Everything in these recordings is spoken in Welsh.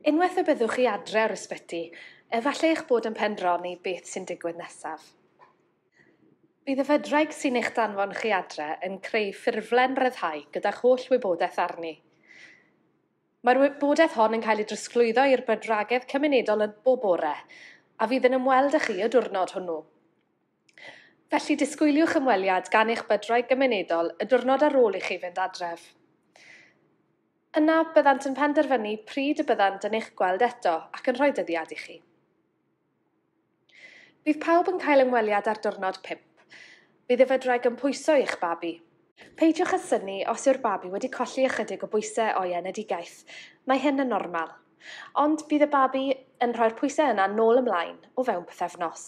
Unwaith y byddwch chi adre o'r ysbyty, efallai eich bod yn pendroni beth sy'n digwydd nesaf. Bydd y fydwraig sy'n eich danfon chi adre yn creu ffurflen ryddhau gyda'ch holl wybodaeth arni. Mae'r wybodaeth hon yn cael ei drosglwyddo i'r bydwragedd cymunedol yn bob bore, a fydd yn ymweld â chi y diwrnod hwnnw. Felly disgwyliwch ymweliad gan eich bydwraig gymunedol y diwrnod ar ôl i chi fynd adref. Yna byddant yn penderfynu pryd y byddant yn eich gweld eto ac yn rhoi dyddiad i chi. Bydd pawb yn cael ymweliad ar diwrnod 5. Bydd y fydwraig yn pwyso eich babi. Peidiwch â synnu os yw'r babi wedi colli ychydig o bwysau o'i enedigaeth. Mae hyn yn normal. Ond bydd y babi yn rhoi'r pwysau yna nôl ymlaen o fewn pythefnos.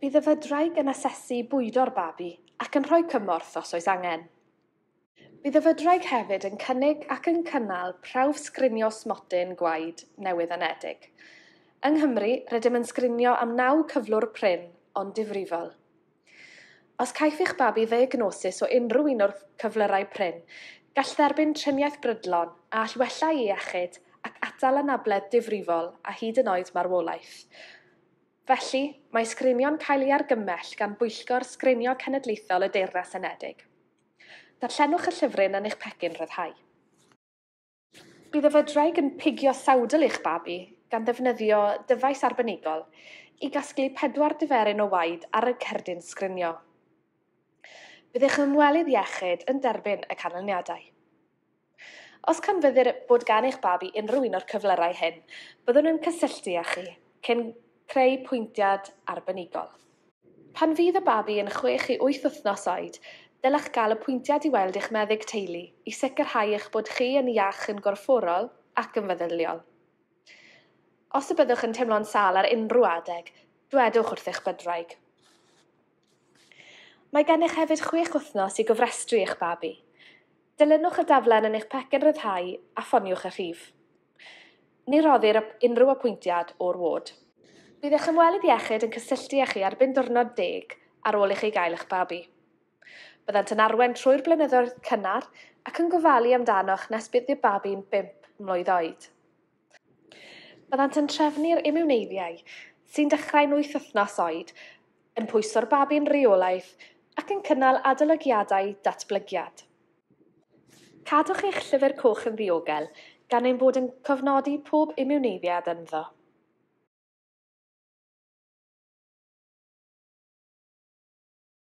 Bydd y fydwraig yn asesu bwydo'r babi ac yn rhoi cymorth os oes angen. Bydd y fydwraig hefyd yn cynnig ac yn cynnal prawf sgrinio smotyn gwaed newydd anedig. Yng Nghymru, rydym yn sgrinio am 9 cyflwr prin, ond difrifol. Os caiff eich babi ddiagnosis o unrhyw un o'r cyflyrau prin, gall dderbyn triniaeth brydlon a all wella ei iechyd ac atal anabledd difrifol a hyd yn oed marwolaeth. Felly, mae sgrinio'n cael ei argymell gan Bwyllgor Sgrinio Cenedlaethol y Deyrnas Unedig. Darllenwch y llyfryn yn eich pecyn rhyddhau. Bydd y fydwraig yn pigio sawdl eich babi gan ddefnyddio dyfais arbenigol i gasglu 4 diferyn o waed ar y cerdyn sgrinio. Bydd eich ymwelydd iechyd yn derbyn y canlyniadau. Os canfyddir bod gan eich babi unrhyw un o'r cyflyrau hyn, byddwn yn cysylltu â chi cyn creu pwyntiad arbenigol. Pan fydd y babi yn 6 i 8 wythnos oed, dylech gael y pwyntiad i weld eich meddyg teulu i sicrhau eich bod chi yn iach yn gorfforol ac yn feddyliol. Os y byddwch yn teimlo'n sâl ar unrhyw adeg, dwedwch wrth eich bydwraig. Mae gennych hefyd 6 wythnos i gofrestru eich babi. Dilynwch y daflen yn eich pecyn rhyddhau a ffoniwch y rhif. Ni roddir unrhyw apwyntiad o'r ward. Bydd eich ymwelydd iechyd yn cysylltu â chi erbyn diwrnod 10 ar ôl i chi gael eich babi. Byddant yn arwain trwy'r blynyddoedd cynnar ac yn gofalu amdanoch nes bydd y babi'n 5 mlwydd oed. Byddant yn trefnu'r imiwneiddiau sy'n dechrau'n 8 wythnos oed, yn pwyso'r babi'n rheolaidd ac yn cynnal adolygiadau datblygiad. Cadwch eich llyfr coch yn ddiogel gan ein bod yn cofnodi pob imiwneiddiad ynddo.